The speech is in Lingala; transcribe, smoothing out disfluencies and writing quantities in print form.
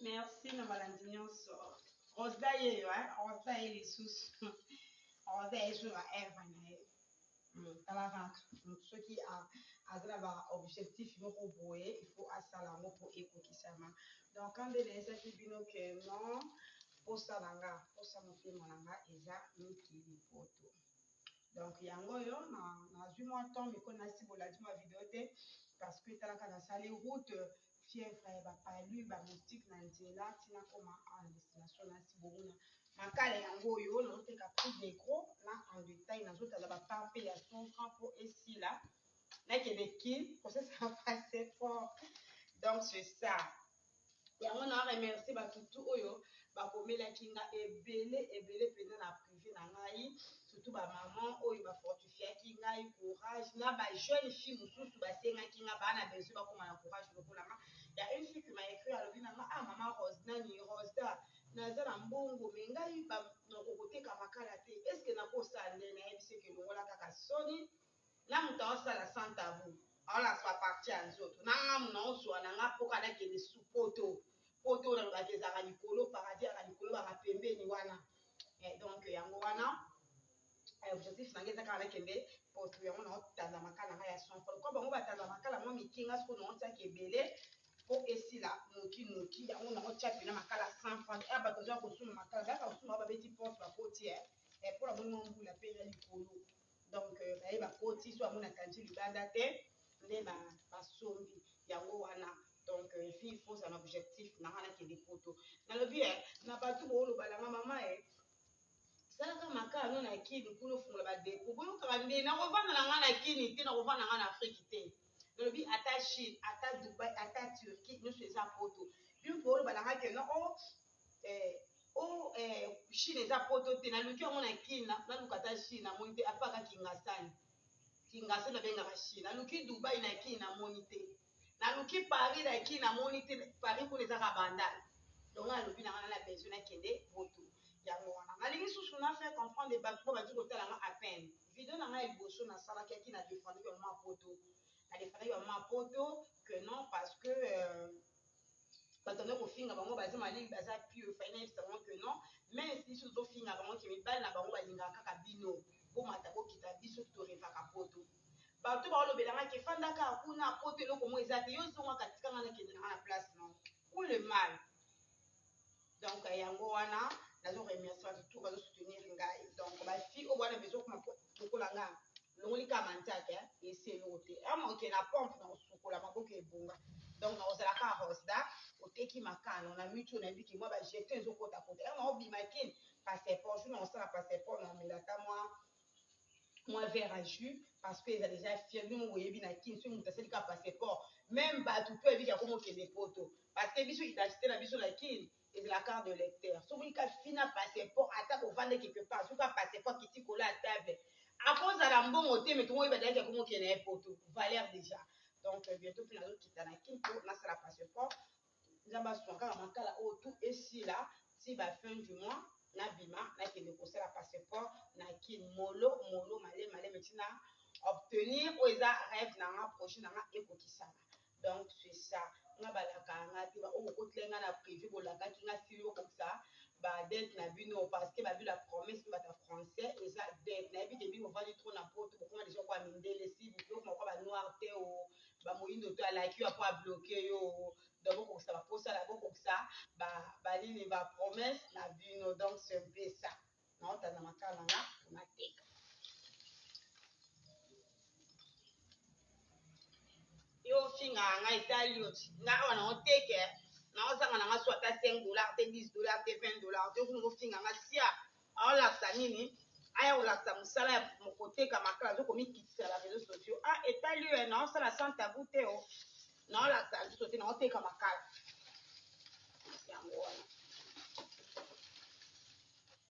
Merci na balandi nyonso. Rosda yeyo hein, Rosda ye lisusu. Rosda ye lisusu na Eva na ye. Tala kaka moto soki aza na ba objectif moko boye il faut asala yango mpo ekokisama. Donc nde nayebisaki bino que non, posa na nga, posa motema na nga eza mikili poto. Donc yango oyo nazwi mwa temps miko nasi bolandi mwa video te parce que etalaka nasali route, fièvre, ba palu, ba moustique na nzela ti nakoma awa na destination. Nasi bomona makala yango oyo nazoteka prix de gros na en détail, nazotala ba part mpe ya 100 francs mpo esila nakende Kin kosesa passeport. Donc c'est ça, yango na remercie bato tu oyo bakomelaki nga ebele ebele mpenza na privé na ngai, surtout bamama oyo bafortifiaki ngai courage, na bajeune fille mosusu basengaki nga baa na besoin bakóma na courage lokola nga. Ya une fille qui m'a écrit, alobi na nga: "Ah mama Rose, nani Rosda, naza na mbongo mais ngai nakokoteka makala te, est-ce nakosala nde?" Nayebisi eke elongola kaka soni na moto aosala sans tabou, aolakisa bapartie ya nzoto na ngamu naozwa na nga mpoka nakende su poto. Poto nalobaka ezalaka likolo, paradis yaka likolo, baka pembeni wana. Donc yango wana objectif na ngai eza kaka nakende poto. Yango naotanda makala na ngai ya 100 francs. Bango batanda makala mwa mike, nga sikoyo naotiaka ebele mpo esila noki noki. Yango naotia mpena makala 100 francs. Bato aza kosuma makala, bayaka kosuma, babeti porte, bakoti mpona moni mwa mbula mpe ya likolo. Donc baye bakoti so yango nakanzi libanda te nde basombi yango wana. Donc fille, faut un objectif na nga nakende poto. Nalobi na bato booloba nanga: "Mama, e salaka makala no na Kini kuna, ofungola badépôt." Boyokaka nde nakovanda na nga na Kini te, nakovanda na nga na Afrique te. Nalobi ata Chine, ata Dubai, ata Turquie, nyonso eza poto. Bino booloba nanga ke no o o Chine eza poto te. Naluki yango na Kini, naluka ata Chine, namoni te. Apaka Kingasani, Kingasani babengaka Chine. Naluki Dubai na Kini, namoni te. Naluki Paris na Kini, namoni te. Paris kuna ezaka Bandal. Donc nalobi na nga na besoin nakende poto. Yango wana nalingi susu na faire comprendre bato mpo bandi kotala nga à peine. Video na ngai ya liboso nasalaki yaki na défendaki bamama poto, na défendaki bamama poto que non, parce que bato ande kofinga bango baza malili, baza pure. Fai nayebisa bango que non, même si biso tozofinga bango ke mibali na bango balingaka kaka bino bomata bokita, biso torevaka poto. Bato baolobelanga ke fandaka kuna poto, eloko mo eza te, yo zongaka, tikanga nakende nanga na place. Non, où le mal? Donc yango wana nazo remercie bato tout bazosoutenir ngai. Donc bafille oyo wana bezokoma lokola nga, longoli kaka manzaka esi eloko te, ama oke na pompe na kosukola maboko ebonga. Donc nakozala kaka Rosda oteki makano na mitu oyo, nayebiki mwa bajeton ezokota-kota. Yango naobima Kini passeport, jour na kosala passeport, na omela ata mwa verre à jus parce que eza déjà fier. Bino boyebi na Kini, soki moto asali kaka passeport, même bato to yebiki akoma okende poto, parce que biso identité na biso na Kini ezala carte de lecteur. Soki ka fina passeport, ata kovanda quelque part, soki ka passeport kiti kola ya table, akozala mbongo te, mais tomoyeba dayaki akoma okende ye poto, valeur déjà. Donc bientôt mpe nazokita na Kini mpo nasala passeport. Nzambe aswa kaka makala oyo tout esila ti ba fin du mois, nabima nakende kosala passeport na Kini molo molo, maleme maleme, ntina obtenir oyo eza rêve na nga, projet na nga ekokisama. Donc c'est ça, nga balaka nga te. Baoyo bokotela nga na privé, bolakaki nga, sili okokisa badette na bino, parce que babi la promesse mpe bato ya français eza dette. Nayebi ke bino bovandi trop na poto, bokoma déjà kwa mindele, si bokoma kwa banoir te o bamoyindo to alaki yo apo abloquer yo. Donc bokokisa baposala, bokokisa banini, bapromesse na bino. Donc c'est un peu ça, naotanda makala na nga nateka. Yo ofingaka ngai, etali yo ti nga awa naoteke, naozanga na nga so ata 5 $ te, 10 $ te, 20 $ te. Kuna ofinga nga sia, aolakisa nini? Aya kolakisa mosala ya koteka makala, azokomikitisa na réseaux sociaux. Ah, etali yo, naosala sans tabou te, o naolakisa biso te, naoteka makala yango wana.